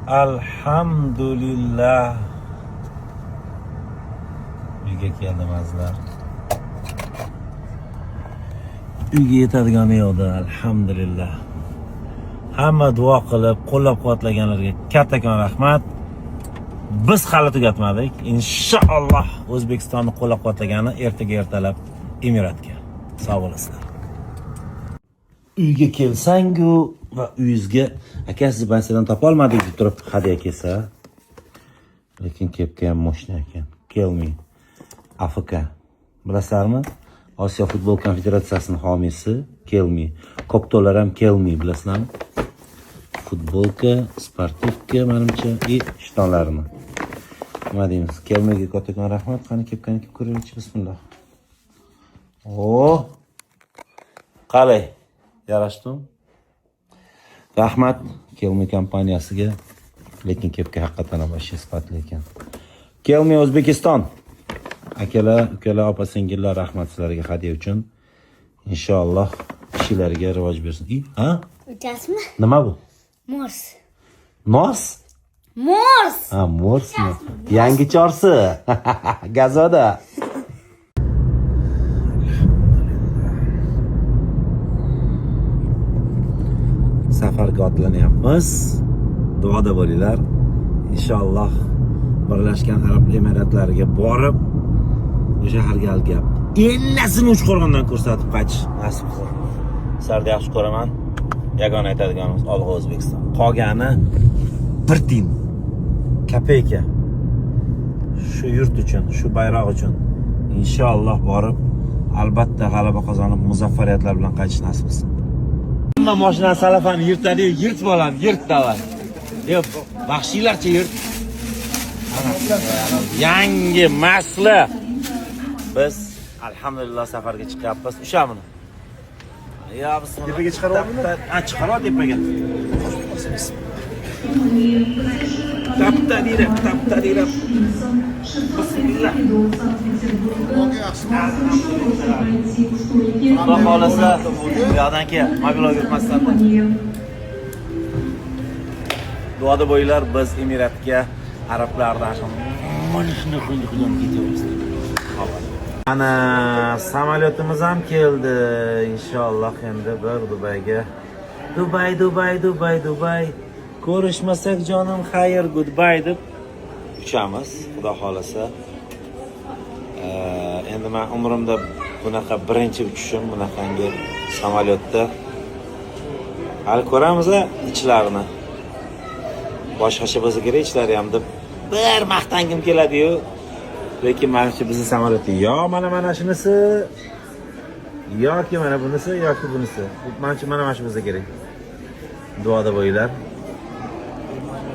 Alhamdulillah. Uyga keldim, azizlar. Uyga yetadigani yo'qdi, alhamdulillah. Hamma duo qilib, qo'llab-quvvatlaganlarga kattakon rahmat. Biz hali tugatmadik. Inshaalloh, O'zbekistonni qo'llab-quvvatlagani ertaga ertalab Emiratga. Sog' bo'lasizlar. Uyga kelsangu va uyingizga "Aka, sizni больница dan topolmadik" deb turib hadya kelsa, lekin kepka ham moshina ekan. Kelmi AFK, bilasizlarmi, Osiyo futbol konfederatsiyasini homiysi Kelmi. Koptolar ham Kelmi, bilasizlarmi? Futbolka, спортивка manimcha и shtonlarini. Nima deymiz, Kelmiga kattakon rahmat. Qani, kepkani kiyib ko'raylikchi. Bismillah. O, qalay, yarashdimi? Rahmat Kelmi kompaniyasiga, lekin kepka haqiqatdan ham вообще sifatli ekan. Kelmi O'zbekiston. Akalar, ukalar, opa singillar, rahmat sizlarga hadya uchun. Inshaalloh, ishlariga rivoj bersin. I ha. Uchasizmi? Nima bu? Mors. Nos. Mors. Ha, morsmi? Yangi chorsi gazoda. Safarga otlanyapmiz. Duoda bo'linglar. Inshaalloh, Birlashgan Arab Emiratlariga borib, o'sha har gal gap ellasini Uchqo'rg'ondan ko'rsatib qaytish nasib qilsin. Sizlarni yaxshi ko'raman. Yagona aytadiganimiz: olg'a, O'zbekiston! Qolgani bir tiyin, kopeyka. Shu yurt uchun, shu bayroq uchun, inshaalloh, borib, albatta g'alaba qozonib, muzaffariyatlar bilan qaytish nasib qilsin. Hamma moshinani salafani yirtadi. Yirt, bolam, yirt, давай. Yo'q, vahshiylarcha yirt. Ana, yangi masla. Biz, alhamdulillah, safarga chiqyapmiz. Usha buni. Ya bismillah. Tepaga chiqarib oldingmi? Ha, chiqarib ol tepaga. Tapta dirab, tapta dirab. Bismillah. Alhamdulillah. Xudo xohlasa, bu yoqdan keyin mobil yurmasdan. Duoda bo'linglar, biz Emiratga arablardan mana shunday qilib ketyapmiz. Ana, samolyotimiz ham keldi. Inshaalloh, endi bir Dubayga. Dubay, Dubay, Dubay, Dubay. Ko'rishmasak, jonim, xayr, goodbye deb uchamiz, Xudo xohlasa. Endi men umrimda bunaqa birinchi uchishim bunaqangi samolyotda. Hali ko'ramiz ichlarini. Boshqacha bo'lsa kerak ichlari ham deb bir maqtangim keladi-yu. Lekin manimcha, bizni samolyotda yo mana shunisi, yoki mana bunisi, yoki bunisi. Manimcha, mana shu bo'lsa kerak. Duoda bo'linglar.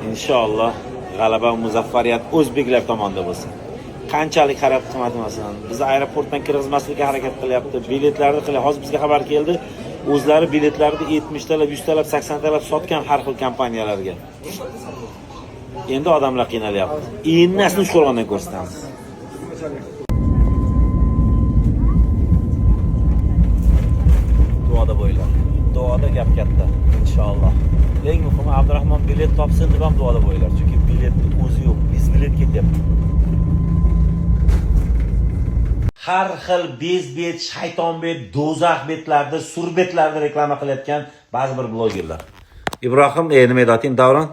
Inshaalloh, g'alaba, muzaffariyat o'zbeklar tomonida bo'lsin. Qanchalik harakat qilmasin, bizni aeroportdan kirgizmaslikka harakat qilyapti. Biletlarni qilyapti. Hozir bizga xabar keldi. O'zlari biletlarni 70 talab, 100 talab, 80 talab sotgan har xil kompaniyalarga. Endi odamlar qiynalyapti. Innasini Uchqo'rg'ondan ko'rsatamiz. Duoda bo'linglar. Duoda gap katta, inshaalloh. Eng muhimi, Abdurahmon bilet topsin deb ham duoda bo'linglar. Chunki biletni o'zi yo'q, biz bilet ketyapti. Har xil bezbet, shayton bet, do'zax betlarda, surbetlarda reklama qilayotgan ba'zi bir blogerlar. Ibrohim, nima edi oting, Davron?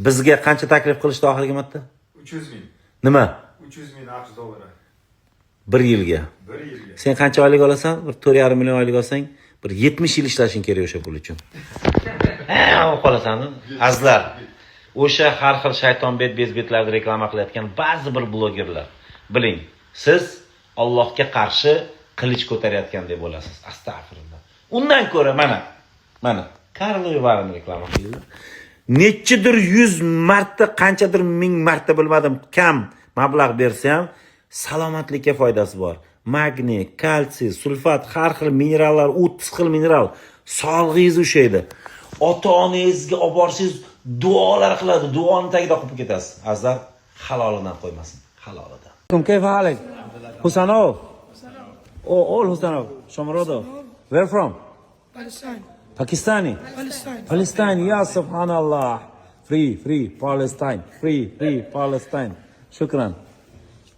Bizga qancha taklif qilishdi oxirgi marta? 300 ming. Nima? 300 ming AQSh dollari. Bir yilga. Bir yilga. Sen qancha oylik olasan? Bir 4,5 million oylik olsang, bir 70 yil ishlashing kerak o'sha pul uchun. Ha, qolasan. Azizlar, o'sha har xil shayton bet, bezbetlarni reklama qilayotgan ba'zi bir blogerlar. Biling, siz Allohga qarshi qilich ko'tarayotgandek bo'lasiz. Astag'firullah. Undan ko'ra mana Karlo Ivarini reklama qilinglar. Nechidir yuz marta, qanchadir ming marta, bilmadim, kam mablag' bersa ham salomatlikka foydasi bor. Magniy, kalsiy, sulfat, har xil minerallar, 30 xil mineral sog'lig'ingizni ushlaydi. Ota-onangizga olib borsangiz, duolar qiladi, duoni tagida qolib ketasiz. Azizlar, halolidan qo'ymasin, halolidan. كيف حالك؟ Husanov. Oh, all Husanov. Shomurodov. Where from? Palestine. Pakistani. Palestine. Palestine, ya subhanalloh. Free, free Palestine. Free, free Palestine. Shukran.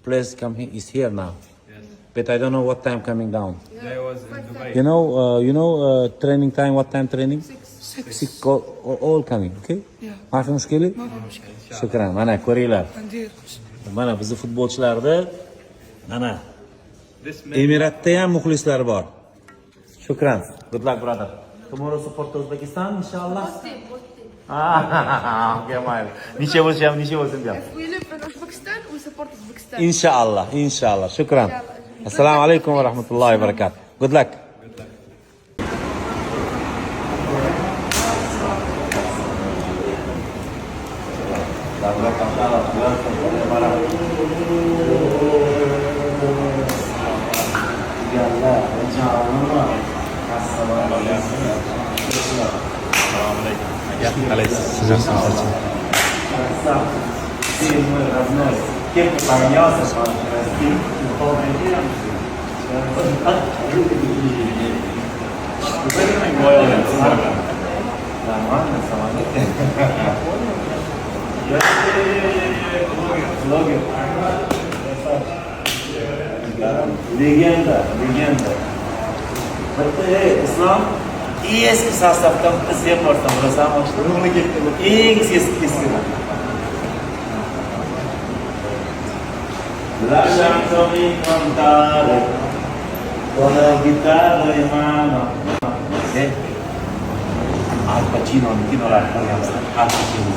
Please come here. Is here now. Yes. But I don't know what time coming down. They was in Dubai. You know, training time. What time training? 6. Six. All coming. Okay. Yeah. ما في مشكلة؟ ما في مشكلة. Shukran. Mana ko'ringlar. عندي Mana bizni futbolchilarni mana This man Emiratda ham muxlislar bor. Shukran. Good luck, brother. Tomorrow support Uzbekistan, inshallah. Ah, okay, mayli. Necha bo'lsa ham, necha bo'lsin ham. If we live in Uzbekistan, we support Uzbekistan. Inshaalloh, inshaalloh. Shukran. Inshallah. Assalomu alaykum va rahmatullohi va barakatuh. Good luck. Good luck. Assalomu alaykum. Qalaysiz? Yaxshimisiz? Ты мой родной. Кем ты поменялся? Прости. Нормально, самолет. Блогер. Легенда, легенда. Bitta ey, Islom eski состав dan bitta sen borsan, bilasanmi? Ruhni ketdi. Eng eski. Lasciatemi cantare con la chitarra in mano. Eh? Al Pacino kinolar ko'rganmiz. Al Pacino.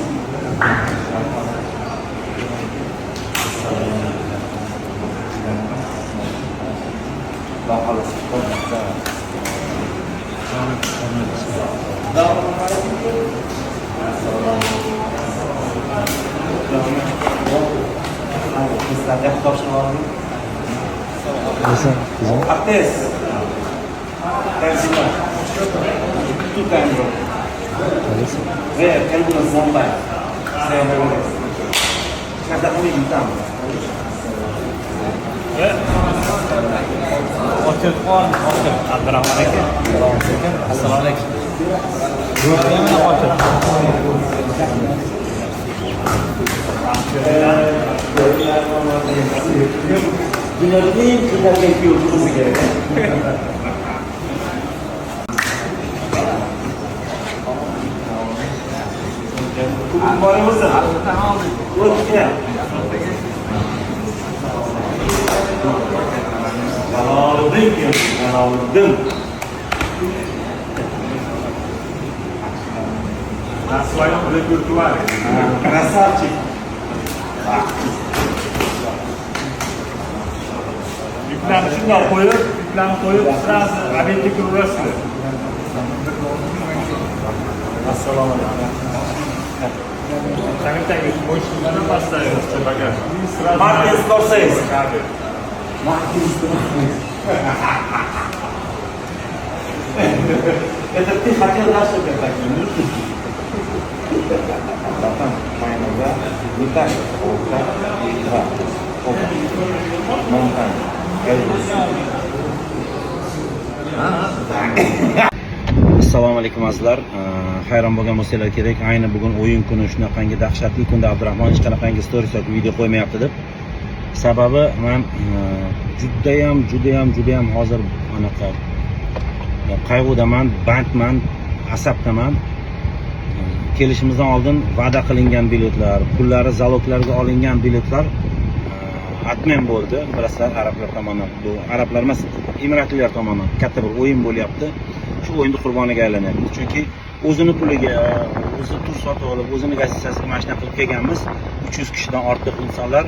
Xudo xohlasa. Qizlarga topshirib oldik. Artes. Как дела? Two time, bro. Ve kalbuna zomba. Sen böyle. Когда мы там. Ochilxon, Ochil Abdurahmon aka. Assalomu alaykum. Mana Ochil. Dunyoda eng qiynalgan kuyov bo'lsa kerak. Kubok bor bo'lsa. O'tgan. Jaloliddin keldi, Jaloliddin. На своем репертуаре. Красавчик. Yuklarni shundoq qo'yib, yuklarni qo'yib, сразу обед ga kiraverasizlar. Assalomu alaykum. Tang-tang, мощный поставил багаж. И сразу Мартин Скорсезе. Обед. Мартин Скорсезе. Это ты хотел, да, чтобы я так не Братан, моя нога не так, вот так и два. Опа. Монтан. Assalomu alaykum azizlar. Hayron bo'lgan bo'lsanglar kerak, ayni bugun o'yin kuni shunaqangi dahshatli kunda Abdurahmon hech qanaqangi stories yoki video qo'ymayapti deb. Sababi men judayam judayam judayam hozir anaqa qayg'udaman, bandman, asabdaman. Kelishimizdan oldin va'da qilingan biletlar, pullari залог larga olingan biletlar отмен bo'ldi. Bilasizlar, arablar tomonidan, bu arablar emas, emiratliklar tomonidan katta bir o'yin bo'lyapti. Shu o'yinni qurboniga aylanyapti. Chunki o'zini puliga, o'zi tur sotib olib, o'zini gazetasiga mashina qilib kelganmiz. 300 kishidan ortiq insonlar.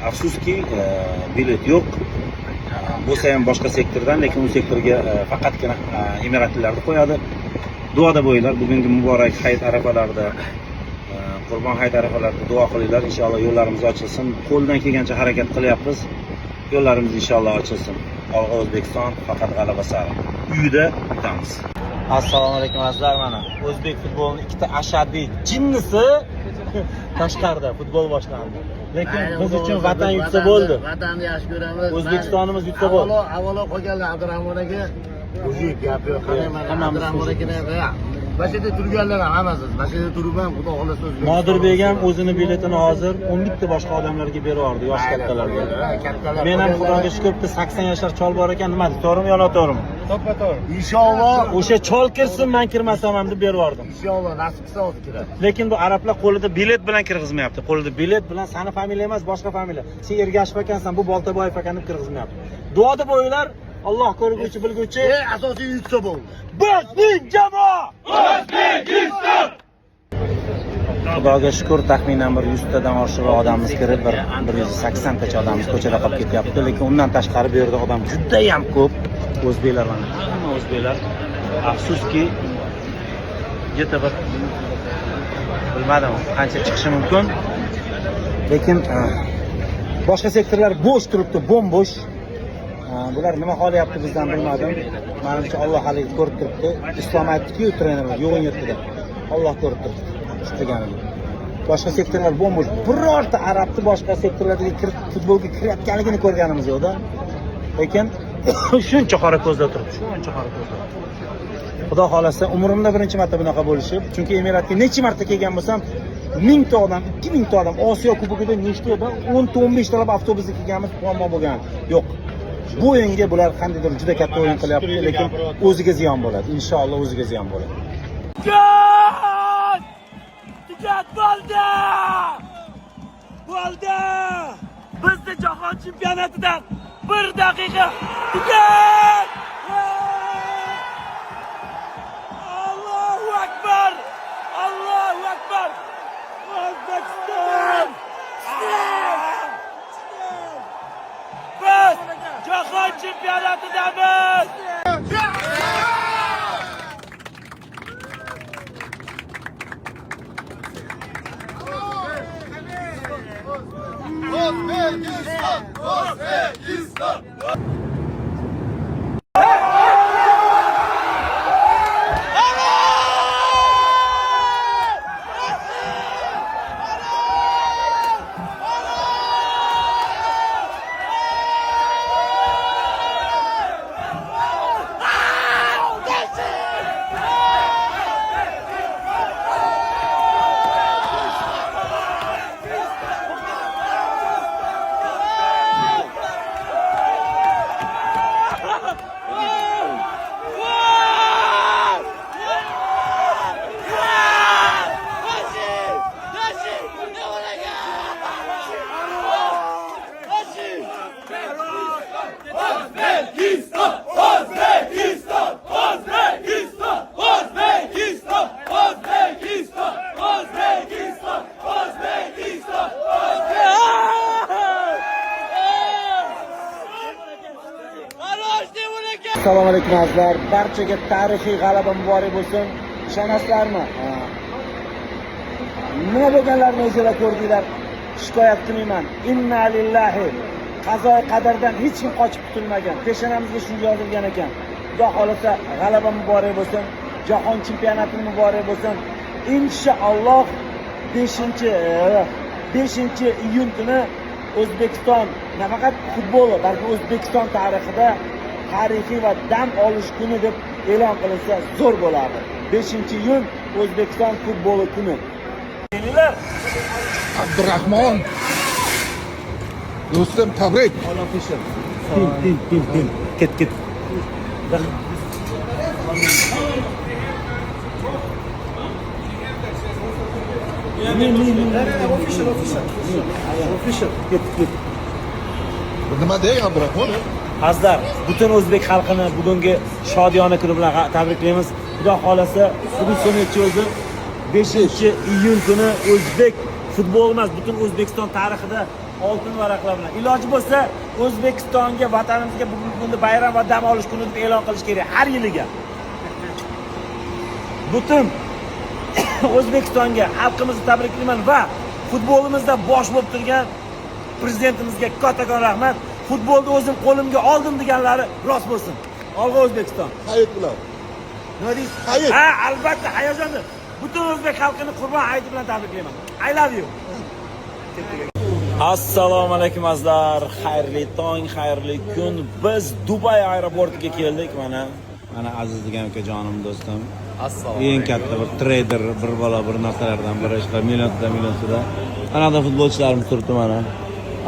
Afsuski, bilet yo'q. Bo'lsa ham boshqa sektordan, lekin u sektorga faqatgina emiratliklarni qo'yadi. Duoda bo'linglar. Bugungi muborak hayit arafalarida, Qurbon hayit arafalarida duo qilinglar. Inshaalloh yo'llarimiz ochilsin. Qo'ldan kelgancha harakat qilyapmiz. Yo'llarimiz inshaalloh ochilsin. Olg'a O'zbekiston, faqat g'alaba sari. Uyda yutamiz. Assalomu alaykum azizlar, mana o'zbek futbolining ikkita ashaddiy jinnisi tashqarida futbol boshlandi. Lekin biz uchun vatan yutsa bo'ldi. Vatanni yaxshi ko'ramiz. O'zbekistonimiz yutsa bo'ldi. Avvalo, avvalo qolganlar Abdurahmon aka. Мужик gap yo'q. Qarang mana Hammamiz Abdurahmon akani Mana shu yerda turganlar ham hammasi. Mana shu yerda turib ham, Xudo xohlasa, O'zbekiston. Nodirbek ham o'zini biletini hozir 11 ta boshqa odamlarga berib yubordi, yosh kattalarga. Kattalar. Men ham, Xudoga shukur, bitta 80 yashar chol bor ekan, nima deydi, to'g'rimi yo noto'g'rimi? To'ppa-to'g'ri. Inshaalloh. O'sha chol kirsin, man kirmasam ham deb berib yubordim. Inshaalloh, nasib qilsa hozir kiradi. Lekin bu arablar qo'lida bilet bilan kirgizmayapti. Qo'lida bilet bilan sani familiya emas, boshqa familiya. Sen Ergashev ekansan, bu Boltaboyev ekan deb kirgizmayapti. Duoda bo'ylar, Alloh ko'rguvchi, bilguvchi. Eng asosiy yutsa bo'ldi. Bizning jamoa O'zbekiston! Xudoga shukur, taxminan bir 100 tadan oshiq odamimiz kirib, bir 180 tacha odamimiz ko'chada qolib ketyapti. Lekin undan tashqari bu yerda odam juda ham ko'p. O'zbeklar mana, hamma o'zbeklar. Afsuski, где-то bir bilmadim qancha chiqishi mumkin. Lekin boshqa sektorlar bo'sh turibdi, bo'm-bo'sh. Bular nima xohlayapti bizdan, bilmadim. Manimcha, Alloh haligi ko'rib turibdi. Islom aytdi-ku, trenerimiz yo'g'in yurtida. Alloh ko'rib turibdi istaganini. Boshqa sektorlar bo'm-bo'sh. Birorta arabni boshqa sektorlarga kirib futbolga kirayotganligini ko'rganimiz yo'q-da. Lekin shuncha qora ko'zda turibdi, shuncha qora ko'zda. Xudo xohlasa, umrimda birinchi marta bunaqa bo'lishi. Chunki Emiratga necha marta kelgan bo'lsam, 1000 ta odam, 2000 ta odam, Osiyo Kubogida nechta odam, 10 ta, 15 talab avtobusda kelganmiz, muammo bo'lgan. Yo'q. Bu o'yinga bular qandaydir juda katta o'yin qilyapti, lekin o'ziga ziyon bo'ladi. Inshaalloh, o'ziga ziyon bo'ladi. Tugat bo'ldi! Bo'ldi! Bizni jahon chempionatidan bir daqiqa tugat! Allohu akbar! Allohu akbar! O'zbekiston! Biz jahon chempionatidamiz! O'zbekiston! O'zbekiston! O'zbekiston! O'zbekiston! O'zbekiston! O'zbekiston! O'zbekiston! O'zbekiston! O'zbekiston! Assalomu alaykum, azizlar. Barchaga tarixiy g'alaba muborak bo'lsin. Ishonasizlarmi? Ha. Nima bo'lganlarini o'zinglar ko'rdinglar. Shikoyat qilmayman. Inna lillahi. Qazo qadardan hech kim qochib qutulmagan. Peshonamizga shunday yozilgan ekan. Xudo xohlasa, g'alaba muborak bo'lsin. Jahon chempionati muborak bo'lsin. Inshaalloh, 5 iyun kuni O'zbekiston nafaqat futboli, balki O'zbekiston tarixida tarixiy va dam olish kuni deb e'lon qilinsa zo'r bo'lardi. 5 iyun O'zbekiston futboli kuni. Kelinglar. Abdurahmon do'stim, tabrik. Tin, tin, tin, tin. Ket, ket. Ne, ne, ne? Official, official. Official. Ket, ket. Nima dey, Abdurahmon? Azizlar, butun o'zbek xalqini bugungi shodiyona kuni bilan tabriklaymiz. Xudo xohlasa, bugun so'nggi o'zi 5 iyun kuni o'zbek futboli emas, butun O'zbekiston tarixida oltin varaqlar bilan. Iloji bo'lsa, O'zbekistonga, vatanimizga bugungi kunni bayram va dam olish kuni deb e'lon qilish kerak har yiliga. Butun O'zbekistonga, xalqimizni tabriklayman va futbolimizda bosh bo'lib turgan prezidentimizga kattakon rahmat. Futbolni o'zim qo'limga oldim deganlari rost bo'lsin. Olg'a, O'zbekiston! Hayit bilan. Nima deysiz? Hayit. Ha, albatta, hayajonda. Butun o'zbek xalqini Qurbon hayiti bilan tabriklayman. I love you. Assalomu alaykum, azizlar. Xayrli tong, xayrli kun. Biz Dubay aeroportiga keldik mana. Mana Aziz degan ukajonim, do'stim. Assalomu. Eng katta bir treyder, bir bola bir narsalardan biri, ishlar millionda millionda. Anada futbolchilarimiz turibdi mana.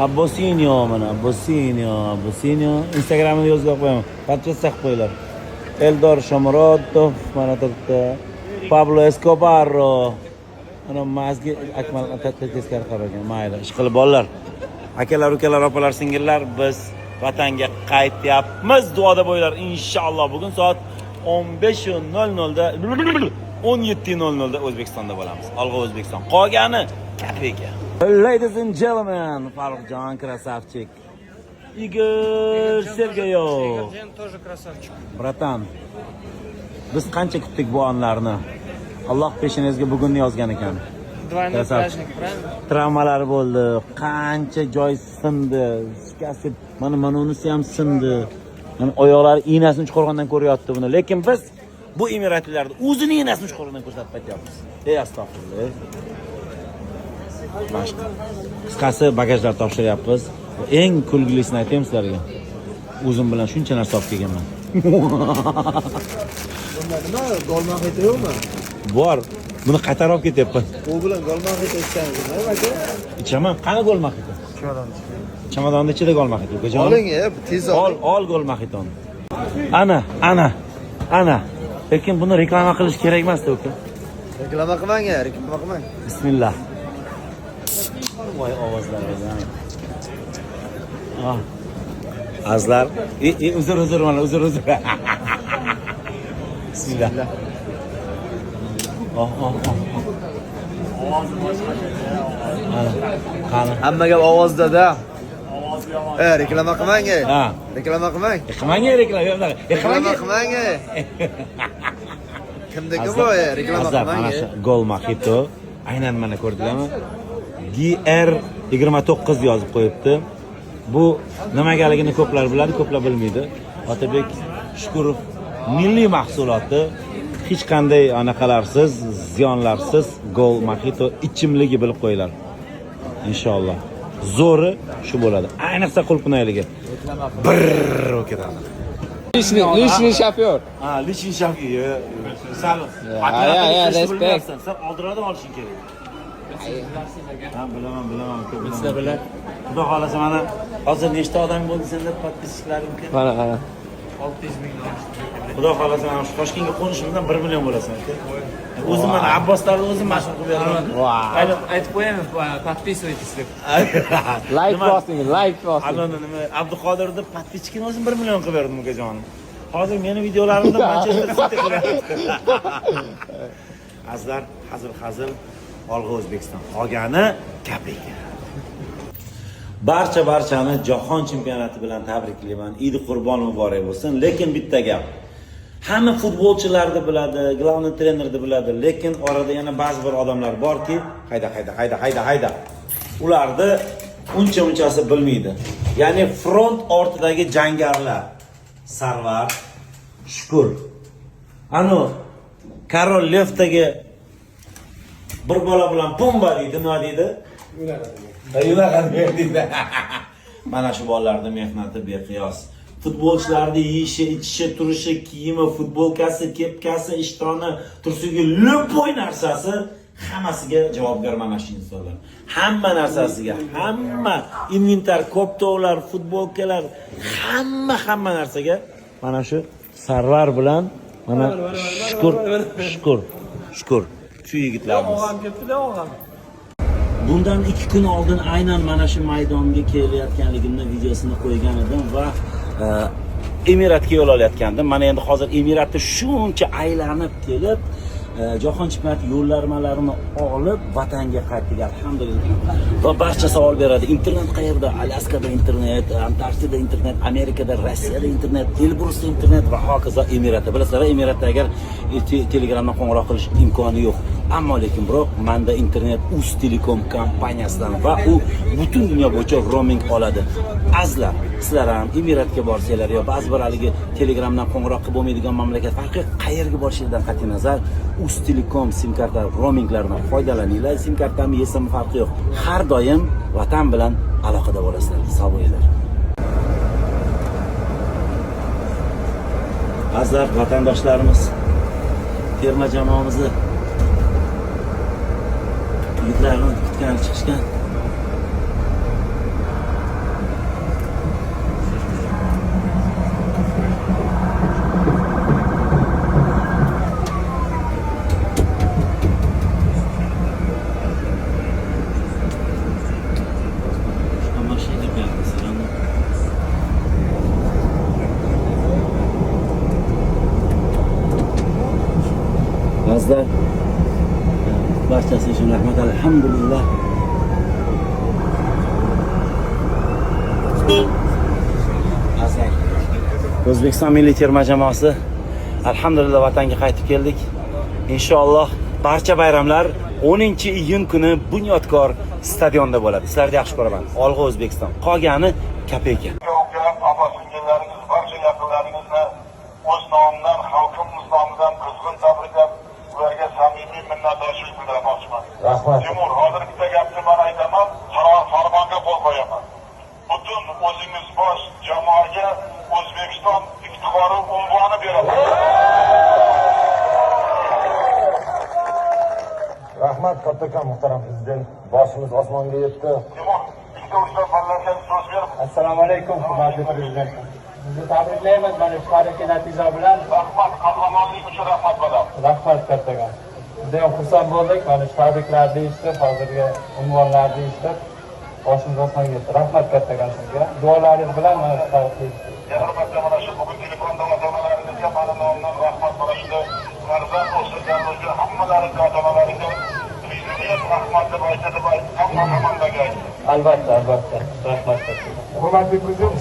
Abbosinyo mana, Abbosinyo, Abbosinyo. Instagramini yozib qo'yaman. Подписаться qilib qo'yinglar. Eldor Shomurodov mana turibdi. Pablo Escobarro. Ana mazgi Akmal teskari qaragan. Mayli, ish qilib bolalar. Akalar, ukalar, opalar, singillar, biz vatanga qaytyapmiz. Duoda bo'linglar inshaalloh. Bugun soat 15:00 da 17:00 da O'zbekistonda bo'lamiz. Olg'a O'zbekiston. Qolgani kopeyka. Ladies and gentlemen, Farruxjon красавчик. Igor Sergeyev. Тоже красавчик. Братан, biz qancha kutdik bu onlarni. Alloh peshonangizga bugunni yozgan ekan. Двойной Красавчик. Праздник, правильно? Travmalari bo'ldi, qancha joy sindi, shikast, mana unisi ham sindi. Mana oyoqlari iynasini chiqargandan ko'ryapti buni. Lekin biz bu emiratliklarni o'zini iynasini chiqargandan ko'rsatib aytyapmiz. Ey astag'firullah. Mashq. Qisqasi, bagajlar topshiryapmiz. Eng kulgilisini aytaymi sizlarga? O'zim bilan shuncha narsa olib kelganman. Bunda nima, golmaxita yo'qmi? Bor. Buni qaytarib olib ketyapman. U bilan golmaxita ichsangiz nima, aka? Ichaman. Qani golmaxita? Chamadonni ichida golmaxita, ukajon. Oling, tez Ol, oling. Ol golmaxitoni. Ana, ana, ana. Lekin buni reklama qilish kerak emas-da, uka. Reklama qilmang, reklama qilmang. Bismillah. Voy, ovozlar. Ah. Azlar. E, e, uzr, uzr mana, uzr, uzr. Bismillah. Oh, oh, oh. Ana, qani. Hamma gap ovozda-da. Reklama qilmang. Ha. Reklama qilmang. Qilmang reklama. Reklama Qilmang. qilmang. Kimniki bu? Reklama Azlar, qilmang. mana shu Gol Mojito. Aynan mana ko'rdinglarmi? GR 29 yozib qo'yibdi. Bu nimagaligini ko'plar biladi, ko'plar bilmaydi. Otabek Shukurov milliy mahsuloti, hech qanday anaqalarsiz, ziyonlarsiz Gol Mojito ichimligi, bilib qo'yinglar. Inshaalloh. Zo'ri shu bo'ladi. Ayniqsa qulpinayligi. Bir bo'lib ketadi. Личный, личный шофер. Ha, личный шофер. Sal Ya, ya, respect. Sen oldinroq olishing kerak. Ha, bilaman, bilaman, ko'p bilaman. Xudo xohlasa, mana hozir nechta odam bo'ldi senda подписчик laring? Mana, mana. Xudo xohlasa, mana shu Toshkentga qo'nishim bilan 1 million bo'lasan, aka. O'zim mana Abboslarni o'zim mashhur qilib beraman. Aytib qo'yamiz, подписывайтесь deb. Layk Nima? bosing, layk bosing. Adoni nima, Abduqodirni подписчик ini o'zim 1 million qilib berdim, ukajonim. Hozir meni videolarimda Manchester City qiladi. Azizlar, hazil hazil, olg'a O'zbekiston. Qolgani kopeyka. Barcha barchani jahon chempionati bilan tabriklayman. Idi Qurbon muborak bo'lsin. Lekin bitta gap. Hamma futbolchilarni biladi, главный trenerni biladi, lekin orada yana ba'zi bir odamlar borki, hayda, hayda, hayda, hayda, hayda. Ularni uncha munchasi bilmaydi. Ya'ni front ortidagi jangarilar. Sarvar, Shukur. Anu Король Лев dagi bir bola bilan Pumba deydi, nima deydi? Unaqa deydi. Mana shu bolalarning mehnati beqiyos. Futbolchilarni yeyishi, ichishi, turishi, kiyimi, futbolkasi, kepkasi, ishtoni, tursugi, любой narsasi, hammasiga javobgar mana shu insonlar. Hamma narsasiga, hamma inventar, koptovlar, futbolkalar, hamma narsaga mana shu Sarvar bilan mana Shukur, Shukur, Shukur. Shu yigitlarimiz. Bundan 2 kun oldin aynan mana shu maydonga kelayotganligimni videosini qo'ygan edim va Emiratga yo'l olayotgandim. Mana endi hozir Emiratni shuncha aylanib kelib, jahon chempionati yo'llanmalarini olib vatanga qaytdik, alhamdulillah. Va barcha savol beradi: internet qayerda? Alyaskada internet, Antarktida internet, Amerikada, Rossiyada internet, Elbrusda internet va hokazo. Emiratda, bilasizlar, Emiratda agar Telegramdan qo'ng'iroq qilish imkoni yo'q. Ammo lekin biroq manda internet Uztelecom kompaniyasidan va u butun dunyo bo'yicha roaming oladi. Azizlar, sizlar ham Emiratga borsanglar yo ba'zi bir haligi Telegramdan qo'ng'iroq qilib bo'lmaydigan mamlakat, farqi yo'q, qayerga borishingizdan qat'iy nazar Uztelecom sim karta roaminglaridan foydalaninglar. Sim kartami yesam farqi yo'q. Har doim vatan bilan aloqada bo'lasizlar. Sog' bo'linglar. Azizlar, vatandoshlarimiz. Terma jamoamizni yigitlarni kutgani chiqishgan. Mashina gapyapti. Azizlar, barchasi uchun rahmat, alhamdulillah. Azizlar, O'zbekiston milliy terma jamoasi alhamdulillah vatanga qaytib keldik. Inshaalloh barcha bayramlar 10-iyun kuni Bunyodkor stadionda bo'ladi. Sizlarni yaxshi ko'raman. Olg'a O'zbekiston. Qolgani kopeyka. Uka, opa singillaringiz, barcha yaqinlaringizni o'z nomimdan, xalqimiz nomidan qizg'in tabriklab, ularga samimiy minnatdorchilik bildirmoqchiman. Rahmat. Timur, hozir bitta gapni man aytaman, qaror farmonga qo'l qo'yaman. Butun o'zingiz bosh jamoaga O'zbekiston iftixori unvoni beraman. Rahmat kattakon, muhtaram prezident. Boshimiz osmonga yetdi. Timur, ikkita uchta bolalarga so'z berib, Assalomu alaykum, hurmatli prezident. Sizni tabriklaymiz mana shu tarixiy natija bilan. Rahmat, qahramonlik uchun rahmat bolam. Rahmat kattakon. Judayam xursand bo'ldik mana shu tabriklarni eshitib, hozirgi unvonlarni eshitib, boshimiz osmonga yetdi. Rahmat kattakon sizga. Duolaringiz bilan mana shu tarixiy Yana bir marta mana shu bugun telefonda ota-onalaringizga mani nomimdan rahmat, mana shunday farzand o'stirgani uchun hammalaringga, ota-onalaringga prezident rahmat deb aytdi, deb aytdi, hamma komandaga aytdi. Albatta, albatta. Rahmat kattakon. Hurmatli prezident.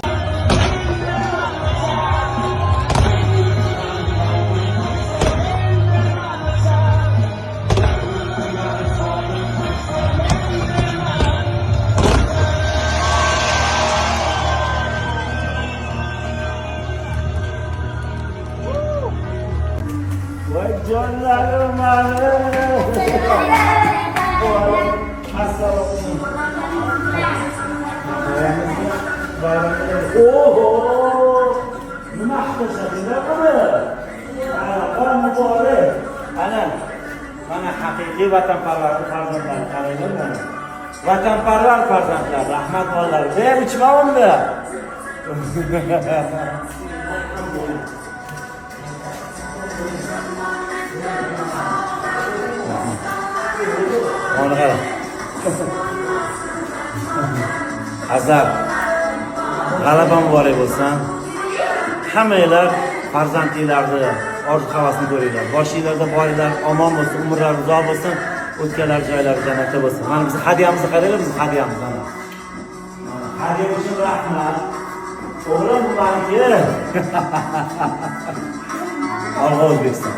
Voy jonlarim mani. Assalomu alaykum. Oho! Nima qilishadinglar buni? G'alaba muborak. Ana, mana haqiqiy vatanparvarni farzandlari, qaranglar mana. Vatanparvar farzandlar, rahmat bolalar. Ber uchma unda. Mana qara. Azar, g'alaba muborak bo'lsin. Hammanglar farzandinglarni orzu havasini ko'ringlar. Boshinglarda boringlar, omon bo'lsin, umrlari uzoq bo'lsin, o'tganlar joylari jannatda bo'lsin. Mana bizni hadyamizni qaranglar, bizni hadyamiz mana. Mana hadya uchun rahmat. O'g'lim, bu meniki. Olg'a O'zbekiston.